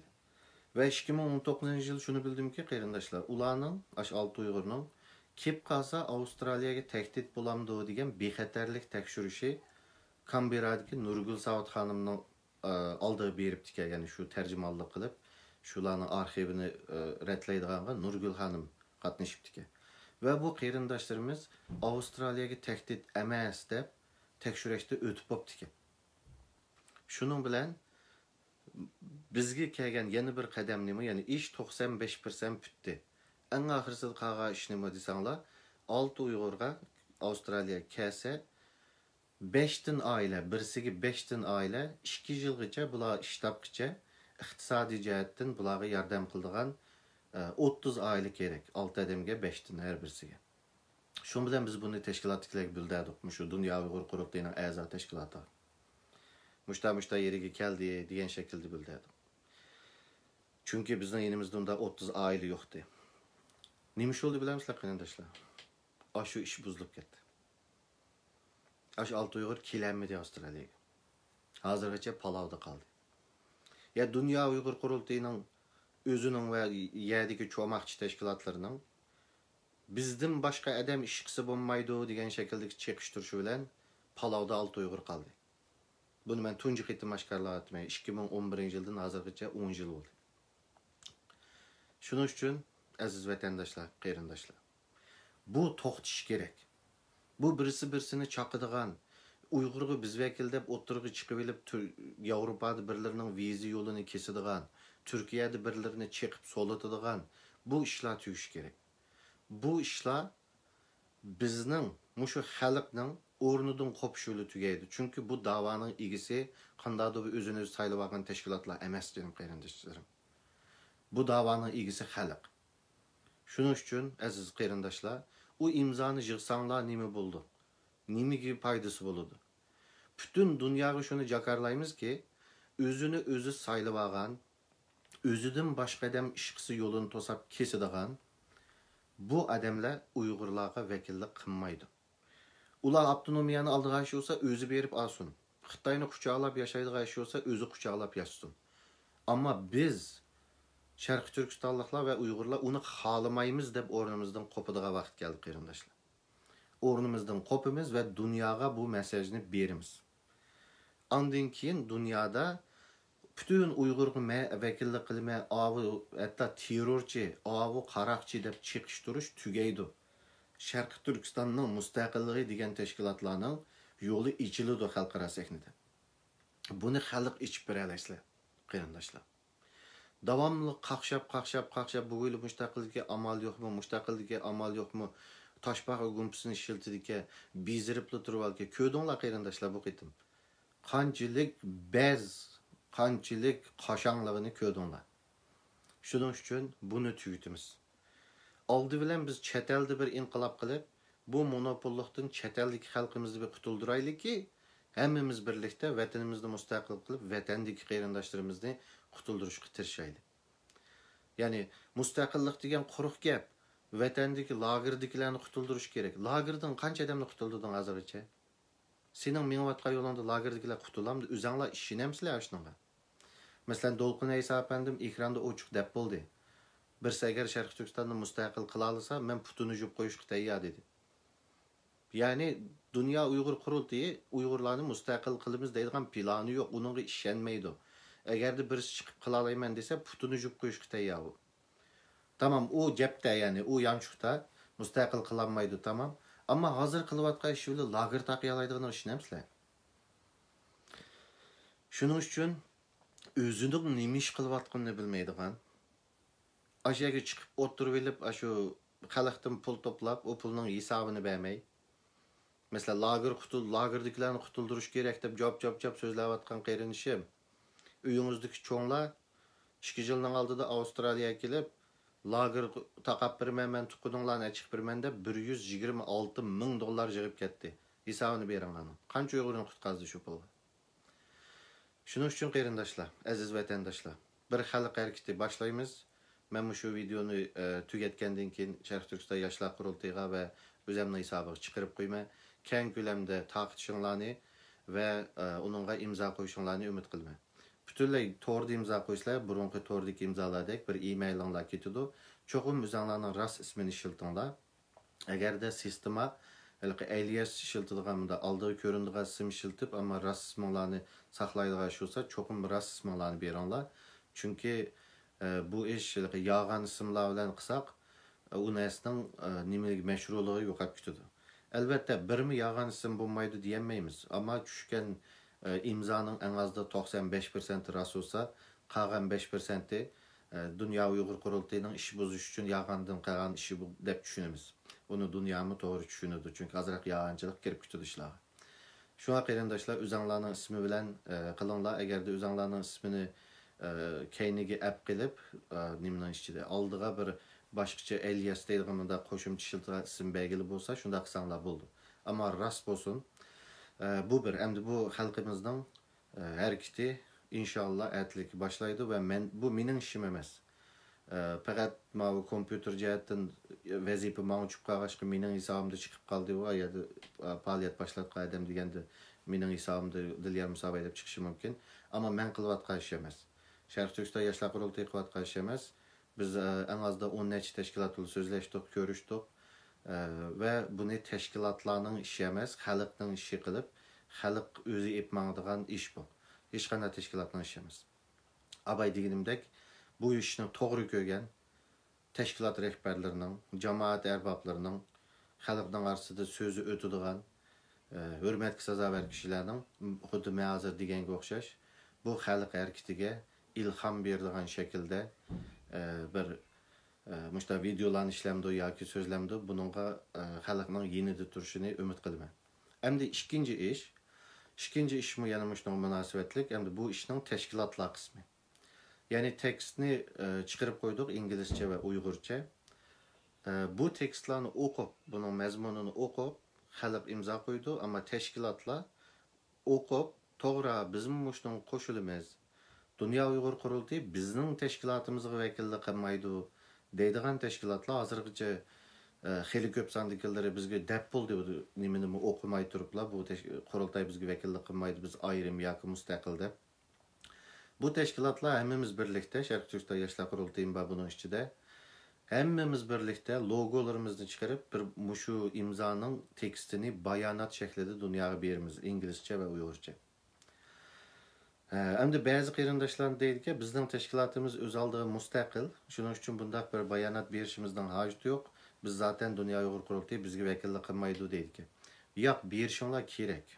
ۋە ئىككى مىڭ ئون توققۇزىنچى يىل شۇنى بىلدىمكى، قېرىنداشلار، ئۇلارنىڭ، ئاشۇ ئالتە ئۇيغۇرنىڭ كېلىپ قالسا ئاۋسترالىيەگە تەھدىت بولامدۇ دېگەن بىخەتەرلىك تەكشۈرۈشى كامبېررادىكى نۇرگۈل ساۋۇت خانىمنىڭ، ئە، ئالدىغا بېرىپتىكەن، يەنى شۇ تەرجىمانلىق قىلىپ، شۇلارنىڭ ئارخىۋىنى، ئە، رەتلەيدىغانغا نۇرگۈل خانىم قاتنىشىپتىكەن. ۋە بۇ قېرىنداشلىرىمىز ئاۋسترالىيەگە تەھدىت ئەمەس دەپ تەكشۈرۈشتە ئۆتۈپ بوپتىكەن. شۇنىڭ بىلەن بىزگە كەلگەن يەنە بىر قەدەم نېمە؟ يەنى ئىش توقسان بەش پىرسەنت پۈتتى. ئەڭ ئاخىرسىدا قالغان ئىش نېمە دېسەڭلار، ئالتە ئۇيغۇرغا ئاۋسترالىيەگە كەلسە، بەشتىن ئائىلە، بىرسىگە بەشتىن ئائىلە ئىككى يىلغىچە بۇلار ئىش تاپقىچە ئىقتىسادىي جەھەتتىن بۇلارغا ياردەم قىلىدىغان، ئە، ئوتتۇز ئائىلە كېرەك. ئالتە ئادەمگە بەشتىن ھەر بىرسىگە. شۇنىڭ بىلەن بىز بۇنى تەشكىلاتتىكىلەرگە بىلدۈردۇق. مۇشۇ دۇنيا ئۇيغۇر قۇرۇلتىيىنىڭ ئەزا تەشكىلاتىغا. مۇشتا، مۇشتا يېرىگە كەلدى دېگەن شەكىلدە بىلدۈردۇق. چۈنكى بىزنىڭ يېنىمىزدا ئۇنداق ئوتتۇز ئائىلە يوقتى. نېمە ئىش بولدى بىلەمسىلەر، قېرىنداشلار؟ ئاشۇ ئىش بۇزۇلۇپ كەتتى. ئاشۇ ئالتە ئۇيغۇر كېلەلمىدى ئاۋسترالىيەگە. ھازىرغىچە پالاۋدا قالدى. يا دۇنيا ئۇيغۇر قۇرۇلتىيىنىڭ ئۆزىنىڭ ۋە يەردىكى چوماقچى تەشكىلاتلىرىنىڭ بىزدىن باشقا ئادەم ئىش قىلسا بولمايدۇ دېگەن شەكىلدىكى چېقىشتۇرۇشى بىلەن پالاۋدا ئالتە ئۇيغۇر قالدى. بۇنى مەن تۇنجى قېتىم ئاشكارىلاۋاتىمەن. ئىككى مىڭ ئون بىرىنچى يىلدىن ھازىرغىچە ئون يىل بولدى. شۇنىڭ ئۈچۈن، ئەزىز ۋەتەنداشلار، قېرىنداشلار، بۇ توختىشى كېرەك. بۇ بىرسى بىرسىنى چاقىدىغان، ئۇيغۇرغا بىز ۋەكىل دەپ ئوتتۇرىغا چىقىۋېلىپ، تۈر-، ياۋروپادا بىرلىرىنىڭ ۋىزا يولىنى كېسىدىغان، تۈركىيەدە بىرلىرىنى چېقىپ سولىتىدىغان بۇ ئىشلار تۈگىشى كېرەك. بۇ ئىشلار بىزنىڭ، مۇشۇ خەلقنىڭ ئورنىدىن قوپۇشى بىلەن تۈگەيدۇ. چۈنكى بۇ داۋانىڭ ئىگىسى قانداقتۇر بىر ئۆزىنى ئۆزى سايلىۋالغان تەشكىلاتلار ئەمەس، جېنىم قېرىنداشلىرىم. بۇ داۋانىڭ ئىگىسى خەلق. شۇنىڭ ئۈچۈن، ئەزىز قېرىنداشلار، ئۇ ئىمزانى يىغساڭلار نېمە بولىدۇ؟ نېمىگە پايدىسى بولىدۇ؟ پۈتۈن دۇنياغا شۇنى جاكارلايمىزكى، ئۆزىنى ئۆزى سايلىۋالغان، ئۆزىدىن باشقا ئادەم ئىش قىلسا يولىنى توساپ كېسىدىغان بۇ ئادەملەر ئۇيغۇرلارغا ۋەكىللىك قىلمايدۇ. ئۇلار ئاپتونومىيەنى ئالىدىغان ئىش بولسا، ئۆزى بېرىپ ئالسۇن. خىتاينى قۇچاقلاپ ياشايدىغان ئىش بولسا، ئۆزى قۇچاقلاپ ياشىسۇن. ئەمما بىز، شەرقىي تۈركىستانلىقلار ۋە ئۇيغۇرلار ئۇنى خالىمايمىز دەپ ئورنىمىزدىن قوپىدىغان ۋاقىت كەلدى، قېرىنداشلار. ئورنىمىزدىن قوپىمىز ۋە دۇنياغا بۇ مەساجنى بېرىمىز. ئاندىن كېيىن دۇنيادا پۈتۈن ئۇيغۇرغا مەن ۋەكىللىك قىلىمەن، ئاۋۇ ھەتتا تېررورچى، ئاۋۇ قاراقچى دەپ چېقىشتۇرۇش تۈگەيدۇ. شەرقىي تۈركىستاننىڭ مۇستەقىللىقى دېگەن تەشكىلاتلارنىڭ يولى ئېچىلىدۇ خەلقئارا سەھنىدە. بۇنى خەلق ئېچىپ بېرەلەيسىلەر، قېرىنداشلار. داۋاملىق قاقشاپ، قاقشاپ، قاقشاپ، بۇ يىل مۇستەقىللىككە ئامال يوقمۇ، مۇستەقىللىككە ئامال يوقمۇ، تاشپاقا گۇمپىسىنى ئىشلىتىدىكەن، بېزىرىپلا تۇرۇۋالىدىكەن. كۆردۈڭلار قېرىنداشلار بۇ قېتىم. قانچىلىك بەز، قانچىلىك قاشاڭلىقىنى كۆردۈڭلار. شۇنىڭ ئۈچۈن بۇنى تۈگىتىمىز. ئالدى بىلەن بىز چەت ئەلدە بىر ئىنقىلاب قىلىپ، بۇ مونوپوللۇقتىن چەت ئەلدىكى خەلقىمىزنى بىر قۇتۇلدۇرايلىكى، ھەممىمىز بىرلىكتە ۋەتىنىمىزنى مۇستەقىل قىلىپ، ۋەتەندىكى قېرىنداشلىرىمىزنى قۇتۇلدۇرۇشقا تىرىشايلى. يەنى مۇستەقىللىق دېگەن قۇرۇق گەپ. ۋەتەندىكى لاگېردىكىلەرنى قۇتۇلدۇرۇش كېرەك. لاگېردىن قانچە ئادەمنى قۇتۇلدۇردۇڭ ھازىرغىچە؟ سېنىڭ مېڭىۋاتقان يولۇڭدا لاگېردىكىلەر قۇتۇلامدۇ؟ ئۆزەڭلار ئىشىنەمسىلەر ئاشۇنىڭغا؟ مەسىلەن، دولقۇن ئەيسا ئەپەندىم ئېكراندا ئوچۇق دەپ بولدى. بىرسى ئەگەر شەرقىي تۈركىستاننى مۇستەقىل قىلالىسا، مەن پۇتىنى يۇيۇپ قويۇشقا تەييار دېدى. يەنى دۇنيا ئۇيغۇر قۇرۇلتىيى ئۇيغۇرلارنى مۇستەقىل قىلىمىز دەيدىغان پىلانى يوق، ئۇنىڭغا ئىشەنمەيدۇ. ئەگەردە بىرسى چىقىپ قىلالايمەن دېسە، پۇتىنى يۇيۇپ قويۇشقا تەييار ئۇ. تامام، ئۇ گەپتە، يەنى ئۇ يانچۇقتا مۇستەقىل قىلالمايدۇ، تامام. ئەمما ھازىر قىلىۋاتقان ئىشى بىلەن لاگېر تاقىيالايدىغىنىغا ئىشىنەمسىلەر؟ شۇنىڭ ئۈچۈن ئۆزىنىڭ نېمە ئىش قىلىۋاتقىنىنى بىلمەيدىغان، ئاشۇ يەرگە چىقىپ ئولتۇرۇۋېلىپ، ئاشۇ خەلقتىن پۇل توپلاپ، ئۇ پۇلنىڭ ھېسابىنى بەرمەي. مەسىلەن، لاگېر قۇتۇل-، لاگېردىكىلەرنى قۇتۇلدۇرۇش كېرەك دەپ جاپ، جاپ، جاپ سۆزلەۋاتقان قېرىندىشىم، ئۆيىڭىزدىكى چوڭلار ئىككى يىلنىڭ ئالدىدا ئاۋسترالىيەگە كېلىپ، لاگېر تاقاپ بېرىمەن، مەن تۇغقىنىڭلارنى ئەچىقىپ بېرىمەن دەپ، بىر يۈز يىگىرمە ئالتە مىڭ دوللار يىغىپ كەتتى. ھېسابىنى بېرىڭلارنىڭ. قانچە ئۇيغۇرنى قۇتقازدى شۇ پۇلغا؟ شۇنىڭ ئۈچۈن قېرىنداشلار، ئەزىز ۋەتەنداشلار، بىر خەلق ھەرىكىتى باشلايمىز. مەن مۇشۇ ۋىدېونى، ئە، تۈگەتكەندىن كېيىن شەرقىي تۈركىستان ياشلار قۇرۇلتىيىغا ۋە ئۆزەمنىڭ ھېسابىغا چىقىرىپ قويىمەن. كەڭ كۆلەمدە تارقىتىشىڭلارنى ۋە، ئە، ئۇنىڭغا ئىمزا قويۇشۇڭلارنى ئۈمىد قىلىمەن. پۈتۈنلەي توردا ئىمزا قويسىلەر، بۇرۇنقى توردىكى ئىمزالار دەك بىر ئىمەيلىڭلار كېتىدۇ. چوقۇم ئۆزەڭلارنىڭ راست ئىسمىنى ئىشلىتىڭلار. ئەگەردە سىستېما ھېلىقى ئەلىياس ئىشلىتىدىغان، مۇنداق ئالدىغا كۆرۈنىدىغان ئىسىم ئىشلىتىپ، ئەمما راست ئىسمىڭلارنى ساقلايدىغان ئىش بولسا، چوقۇم راست ئىسمىڭلارنى بېرىڭلار. چۈنكى، ئە، بۇ ئىش ھېلىقى يالغان ئىسىملار بىلەن قىلساق، ئە، ئۇ نەرسىنىڭ، ئە، نېمىلىك مەشرۇلۇقى يوقاپ كېتىدۇ. ئەلۋەتتە، بىرمۇ يالغان ئىسىم بولمايدۇ دېيەلمەيمىز. ئەمما چۈشكەن، ئە، ئىمزانىڭ ئەڭ ئازدا توقسان بەش پىرسەنتى راست بولسا، قالغان بەش پىرسەنتى، ئە، دۇنيا ئۇيغۇر قۇرۇلتىيىنىڭ ئىش بۇزۇش ئۈچۈن يالغاندىن قىلغان ئىشى بۇ دەپ چۈشىنىمىز. ئۇنى دۇنيامۇ توغرا چۈشىنىدۇ، چۈنكى ئازراق يالغانچىلىق كىرىپ كېتىدۇ ئىشلارغا. شۇڭا قېرىنداشلار، ئۆزەڭلارنىڭ ئىسمى بىلەن، ئە، قىلىڭلار. ئەگەردە ئۆزەڭلارنىڭ ئىسمىنى، ئە، كەينىگە ئەپ قېلىپ، ئە، نېمىنىڭ ئىچىدە، ئالدىغا بىر باشقىچە ئەلىياس دەيدىغان مۇنداق قوشۇمچە ئىشلىتىدىغان ئىسىم بەلگىلى بولسا، شۇنداق قىلساڭلار بولىدۇ. ئەمما راست بولسۇن. ئە، بۇ بىر، ئەمدى بۇ خەلقىمىزنىڭ، ئە، ھەرىكىتى ئىنشاللا ئەتىلىككە باشلايدۇ ۋە مەن، بۇ مېنىڭ ئىشىم ئەمەس. ئە، پەقەت ماۋۇ كومپيۇتېر جەھەتتىن ۋەزىپە ماڭا چۈشۈپ قالغاچقا، مېنىڭ ھېسابىمدا چىقىپ قالدى، ئۇ يەردە، ئە، پائالىيەت باشلاتقان ئادەم دېگەندە، مېنىڭ ھېسابىمدا دىليار مۇساباي دەپ چىقىشى مۇمكىن. ئەمما مەن قىلىۋاتقان ئىش ئەمەس. شەرقىي تۈركىستان ياشلار قۇرۇلتىيى قىلىۋاتقان ئىش ئەمەس. بىز، ئە، ئەڭ ئازدا ئون نەچچە تەشكىلات بىلەن سۆزلەشتۇق، كۆرۈشتۇق. ئە، ۋە بۇنى تەشكىلاتلارنىڭ ئىشى ئەمەس، خەلقنىڭ ئىشى قىلىپ، خەلق ئۆزى ئېلىپ ماڭىدىغان ئىش بۇ. ھېچقانداق تەشكىلاتنىڭ ئىشى ئەمەس. ئاباي دېگىنىمدەك، بۇ ئىشنى توغرا كۆرگەن تەشكىلات رەھبەرلىرىنىڭ، جامائەت ئەربابلىرىنىڭ، خەلقنىڭ ئارىسىدا سۆزى ئۆتىدىغان، ئە، ھۆرمەتكە سازاۋەر كىشىلەرنىڭ، خۇددى مەن ھازىر دېگەنگە ئوخشاش، بۇ خەلق ھەرىكىتىگە ئىلھام بېرىدىغان شەكىلدە، ئە، بىر، ئە، مۇشۇنداق ۋىدېئولارنى ئىشلەمدۇ ياكى سۆزلەمدۇ، بۇنىڭغا، ئە، خەلقنىڭ يېنىدا تۇرۇشىنى ئۈمىد قىلىمەن. ئەمدى ئىككىنچى ئىش، ئىككىنچى ئىشمۇ يەنە مۇشۇنىڭغا مۇناسىۋەتلىك، ئەمدى بۇ ئىشنىڭ تەشكىلاتلار قىسمى. يەنى تېكىستنى، ئە، چىقىرىپ قويدۇق ئىنگلىزچە ۋە ئۇيغۇرچە. ئە، بۇ تېكىستلارنى ئوقۇپ، بۇنىڭ مەزمۇنىنى ئوقۇپ، خەلق ئىمزا قويىدۇ، ئەمما تەشكىلاتلار ئوقۇپ، توغرا، بىزمۇ مۇشۇنىڭغا قوشۇلىمىز. دۇنيا ئۇيغۇر قۇرۇلتىيى بىزنىڭ تەشكىلاتىمىزغا ۋەكىللىك قىلمايدۇ دەيدىغان تەشكىلاتلار ھازىرغىچە، ئە، خېلى كۆپ ساندىكىلىرى بىزگە دەپ بولدى، نېمىنىمۇ ئوقۇماي تۇرۇپلا، بۇ تەش-، قۇرۇلتاي بىزگە ۋەكىللىك قىلمايدۇ، بىز ئايرىم ياكى مۇستەقىل دەپ. بۇ تەشكىلاتلار ھەممىمىز بىرلىكتە، شەرقىي تۈركىستان ياشلار قۇرۇلتىيىمۇ بار بۇنىڭ ئىچىدە، ھەممىمىز بىرلىكتە لوگولىرىمىزنى چىقىرىپ، بىر مۇشۇ ئىمزانىڭ تېكىستىنى بايانات شەكلىدە دۇنياغا بېرىمىز، ئىنگلىزچە ۋە ئۇيغۇرچە. ھە، ئەمدى بەزى قېرىنداشلار دەيدىكەن، بىزنىڭ تەشكىلاتىمىز ئۆز ئالدىغا مۇستەقىل، شۇنىڭ ئۈچۈن بۇنداق بىر بايانات بېرىشىمىزنىڭ ھاجىتى يوق، بىز زاتەن دۇنيا ئۇيغۇر قۇرۇلتىيى بىزگە ۋەكىللىك قىلمايدۇ دەيدىكەن. ياق، بېرىشىڭلار كېرەك.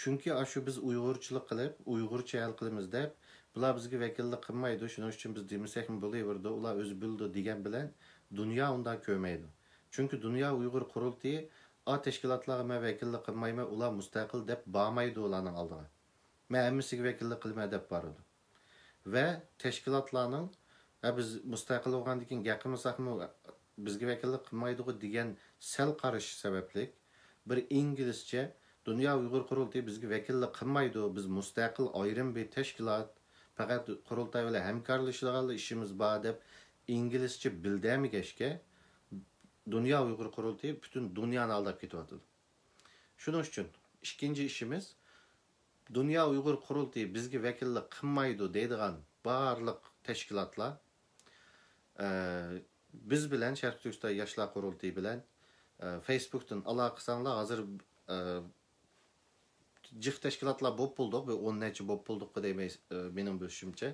چۈنكى ئاشۇ بىز ئۇيغۇرچىلىق قىلىپ، ئۇيغۇرچە ھەل قىلىمىز دەپ، بۇلار بىزگە ۋەكىللىك قىلمايدۇ، شۇنىڭ ئۈچۈن بىز دېمىسەكمۇ بولۇۋېرىدۇ، ئۇلار ئۆزى بىلىدۇ دېگەن بىلەن دۇنيا ئۇنداق كۆرمەيدۇ. چۈنكى دۇنيا ئۇيغۇر قۇرۇلتىيى، ئا تەشكىلاتلارغا مەن ۋەكىللىك قىلمايمەن، ئۇلار مۇستەقىل دەپ بارمايدۇ ئۇلارنىڭ ئالدىغا. مەن ھەممىسىگە ۋەكىللىك قىلىمەن دەپ بارىدۇ. ۋە تەشكىلاتلارنىڭ، ھە، بىز مۇستەقىل بولغاندىن كېيىن گەپ قىلمىساقمۇ بىزگە ۋەكىللىك قىلمايدىغۇ دېگەن سەل قارىشى سەۋەبلىك، بىر ئىنگلىزچە، دۇنيا ئۇيغۇر قۇرۇلتىيى بىزگە ۋەكىللىك قىلمايدۇ، بىز مۇستەقىل ئايرىم بىر تەشكىلات، پەقەت قۇرۇلتاي بىلەن ھەمكارلىشىدىغانلا ئىشىمىز بار دەپ ئىنگلىزچە بىلدەرمىگەچكە، دۇنيا ئۇيغۇر قۇرۇلتىيى پۈتۈن دۇنيانى ئالداپ كېتىۋاتىدۇ. شۇنىڭ ئۈچۈن ئىككىنچى ئىشىمىز، دۇنيا ئۇيغۇر قۇرۇلتىيى بىزگە ۋەكىللىك قىلمايدۇ دەيدىغان بارلىق تەشكىلاتلار، ئە، بىز بىلەن، شەرقىي تۈركىستان ياشلار قۇرۇلتىيى بىلەن، ئە، فېيسبۇكتىن ئالاقە قىلساڭلار، ھازىر، ئە، جىق تەشكىلاتلار بولۇپ بولدۇق، بىر ئون نەچچە بولۇپ بولدۇققۇ دەيمەن، ئە، مېنىڭ بىلىشىمچە.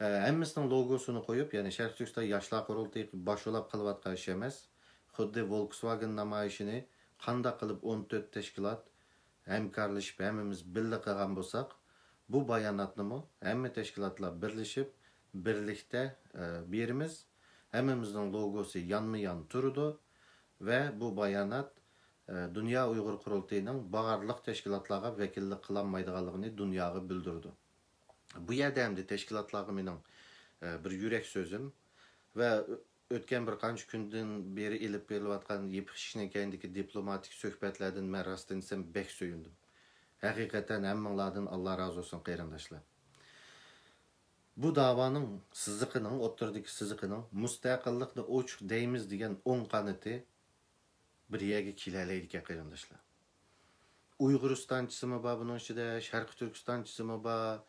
ئە، ھەممىسىنىڭ لوگوسىنى قويۇپ، يەنى شەرقىي تۈركىستان ياشلار قۇرۇلتىيى باش بولاپ قىلىۋاتقان ئىش ئەمەس. خۇددى ۋولكسۋاگېن نامايىشىنى قانداق قىلىپ ئون تۆت تەشكىلات ھەمكارلىشىپ ھەممىمىز بىللە قىلغان بولساق، بۇ باياناتنىمۇ ھەممە تەشكىلاتلار بىرلىشىپ، بىرلىكتە، ئە، بېرىمىز. ھەممىمىزنىڭ لوگوسى يانمۇ يان تۇرىدۇ ۋە بۇ بايانات، ئە، دۇنيا ئۇيغۇر قۇرۇلتىيىنىڭ بارلىق تەشكىلاتلارغا ۋەكىللىك قىلالمايدىغانلىقىنى دۇنياغا بىلدۈرىدۇ. بۇ يەردە ئەمدى تەشكىلاتلارغا مېنىڭ، ئە، بىر يۈرەك سۆزۈم ۋە ئۆ-، ئۆتكەن بىر قانچە كۈندىن بېرى ئېلىپ بېرىلىۋاتقان يېپىق ئىشىكنىڭ كەينىدىكى دىپلوماتىك سۆھبەتلەردىن مەن راستىنى دېسەم بەك سۆيۈندۈم. ھەقىقەتەن ھەممىڭلاردىن ئاللا رازى بولسۇن، قېرىنداشلار. بۇ داۋانىڭ سىزىقىنىڭ، ئوتتۇرىدىكى سىزىقىنىڭ مۇستەقىللىقنى ئوچۇق دەيمىز دېگەن ئوڭ قانىتى بىر يەرگە كېلەلەيدىكەن، قېرىنداشلار. ئۇيغۇرىستانچىسىمۇ بار بۇنىڭ ئىچىدە، شەرقىي تۈركىستانچىسىمۇ بار،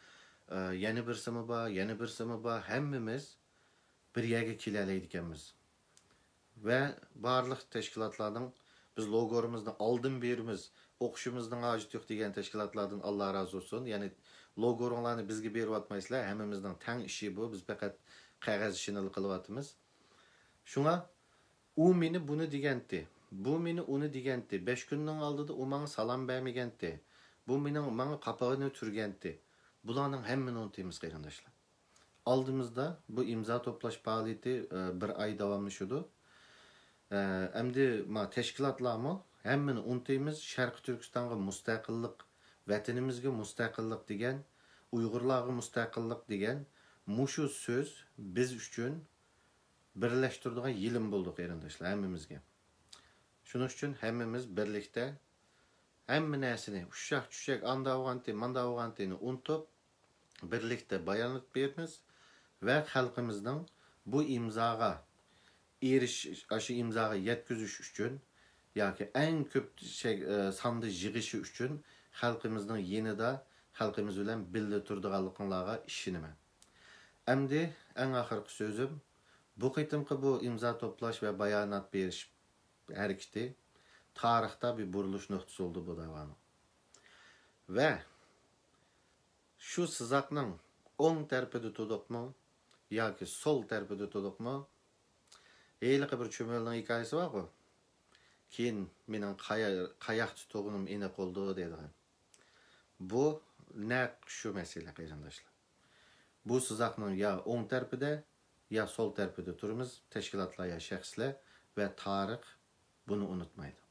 ئە، يەنە بىرسىمۇ بار، يەنە بىرسىمۇ بار، ھەممىمىز بىر يەرگە كېلەلەيدىكەنمىز. ۋە بارلىق تەشكىلاتلارنىڭ بىز لوگورىمىزنى ئالدىن بېرىمىز، ئوقۇشىمىزنىڭ ھاجىتى يوق دېگەن تەشكىلاتلاردىن ئاللا رازى بولسۇن. يەنى لوگورۇڭلارنى بىزگە بېرىۋاتمايسىلەر، ھەممىمىزنىڭ تەڭ ئىشى بۇ، بىز پەقەت قەغەز ئىشىنىلا قىلىۋاتىمىز. شۇڭا ئۇ مېنى بۇنى دېگەنتى، بۇ مېنى ئۇنى دېگەنتى، بەش كۈننىڭ ئالدىدا ئۇ ماڭا سالام بەرمىگەنتى، بۇ مېنىڭ ماڭا قاپىقىنى تۈرگەنتى. بۇلارنىڭ ھەممىنى ئۇنتۇيمىز، قېرىنداشلار. ئالدىمىزدا بۇ ئىمزا توپلاش پائالىيىتى، ئە، بىر ئاي داۋاملىشىدۇ. ئە، ئەمدى ما تەشكىلاتلارمۇ ھەممىنى ئۇنتۇيمىز، شەرقىي تۈركىستانغا مۇستەقىللىق، ۋەتىنىمىزگە مۇستەقىللىق دېگەن، ئۇيغۇرلارغا مۇستەقىللىق دېگەن مۇشۇ سۆز بىز ئۈچۈن بىرلەشتۈرىدىغان يىلىم بولدى، قېرىنداشلار، ھەممىمىزگە. شۇنىڭ ئۈچۈن ھەممىمىز بىرلىكتە ھەممە نەرسىنى، ئۇششاق-چۈششەك، ئاندا بولغانتى، ماندا بولغانتىنى ئۇنتۇپ، بىرلىكتە بايانات بېرىمىز ۋە خەلقىمىزنىڭ بۇ ئىمزاغا ئېرىشىش، ئاشۇ ئىمزاغا يەتكۈزۈش ئۈچۈن ياكى ئەڭ كۆپ شەك-، ئە، ساندا يىغىشى ئۈچۈن خەلقىمىزنىڭ يېنىدا، خەلقىمىز بىلەن بىللە تۇرىدىغانلىقىڭلارغا ئىشىنىمەن. ئەمدى ئەڭ ئاخىرقى سۆزۈم، بۇ قېتىمقى بۇ ئىمزا توپلاش ۋە بايانات بېرىش ھەرىكىتى تارىختا بىر بۇرۇلۇش نۇقتىسى بولدى بۇ داۋانىڭ. ۋە شۇ سىزىقنىڭ ئوڭ تەرىپىدە تۇردۇقمۇ ياكى سول تەرىپىدە تۇردۇقمۇ؟ ھېلىقى بىر چۈمۈلىنىڭ ھېكايىسى بارغۇ. كېيىن مېنىڭ قايا-، قاياقتا تۇرغىنىم ئېنىق بولدى دەيدىغان. بۇ نەق شۇ مەسىلە، قېرىنداشلار. بۇ سىزىقنىڭ يا ئوڭ تەرىپىدە، يا سول تەرىپىدە تۇرىمىز، تەشكىلاتلار يا شەخسلەر ۋە تارىخ بۇنى ئۇنتۇمايدۇ.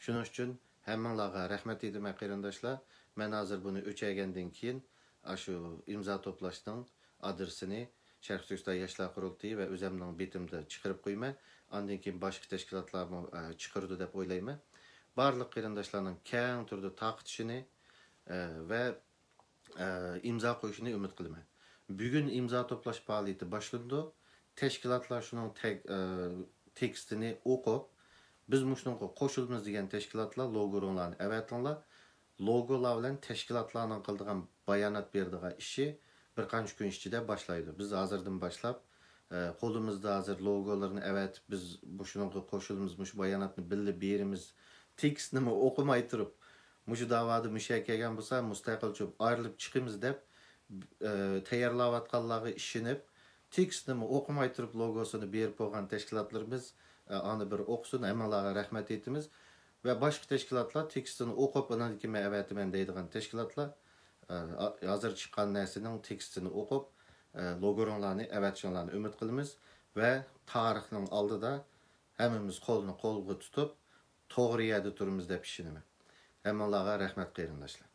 شۇنىڭ ئۈچۈن ھەممىڭلارغا رەھمەت ئېيتىمەن، قېرىنداشلار. مەن ھازىر بۇنى ئۆچەرگەندىن كېيىن، ئاشۇ ئىمزا توپلاشنىڭ ئادرېسىنى شەرقىي تۈركىستان ياشلار قۇرۇلتىيى ۋە ئۆزەمنىڭ بېتىمدە چىقىرىپ قويىمەن. ئاندىن كېيىن باشقا تەشكىلاتلارمۇ، ئە، چىقىرىدۇ دەپ ئويلايمەن. بارلىق قېرىنداشلارنىڭ كەڭ تۈردە تارقىتىشىنى، ئە، ۋە ئە، ئىمزا قويۇشىنى ئۈمىد قىلىمەن. بۈگۈن ئىمزا توپلاش پائالىيىتى باشلىنىدۇ. تەشكىلاتلار شۇنىڭ تەك-، ئە، تېكىستىنى ئوقۇپ، بىز مۇشۇنىڭغا قوشۇلىمىز دېگەن تەشكىلاتلار لوگولىرىڭلارنى ئەۋەتىڭلار. لوگولار بىلەن تەشكىلاتلارنىڭ قىلىدىغان بايانات بېرىدىغان ئىشى بىر قانچە كۈن ئىچىدە باشلايدۇ. بىز ھازىردىن باشلاپ، ئە، قولىمىزدا ھازىر لوگولىرىنى ئەۋەتىپ، بىز مۇشۇنىڭغا قوشۇلىمىز، مۇشۇ باياناتنى بىللە بېرىمىز، تېكىستنىمۇ ئوقۇماي تۇرۇپ، مۇشۇ داۋادا مۇشۇ يەرگە كەلگەن بولسا، مۇستەقىل چوپ ئايرىلىپ چىقىمىز دەپ، ئە، تەييارلاۋاتقانلارغا ئىشىنىپ، تېكىستنىمۇ ئوقۇماي تۇرۇپ لوگوسىنى بېرىپ بولغان تەشكىلاتلىرىمىز، ئە، ئانى بىر ئوقۇسۇن، ھەممىڭلارغا رەھمەت ئېيتىمىز. ۋە باشقا تەشكىلاتلار تېكىستىنى ئوقۇپ، ئۇنىڭدىن كېيىن مەن ئەۋەتىمەن دەيدىغان تەشكىلاتلار، ئە، ھازىر چىققان نەرسىنىڭ تېكىستىنى ئوقۇپ، ئە، لوگورۇڭلارنى ئەۋەتىشىڭلارنى ئۈمىد قىلىمىز ۋە تارىخنىڭ ئالدىدا ھەممىمىز قولنى قولغا تۇتۇپ، توغرا يەردە تۇرىمىز دەپ ئىشىنىمەن. ھەممىڭلارغا رەھمەت، قېرىنداشلار.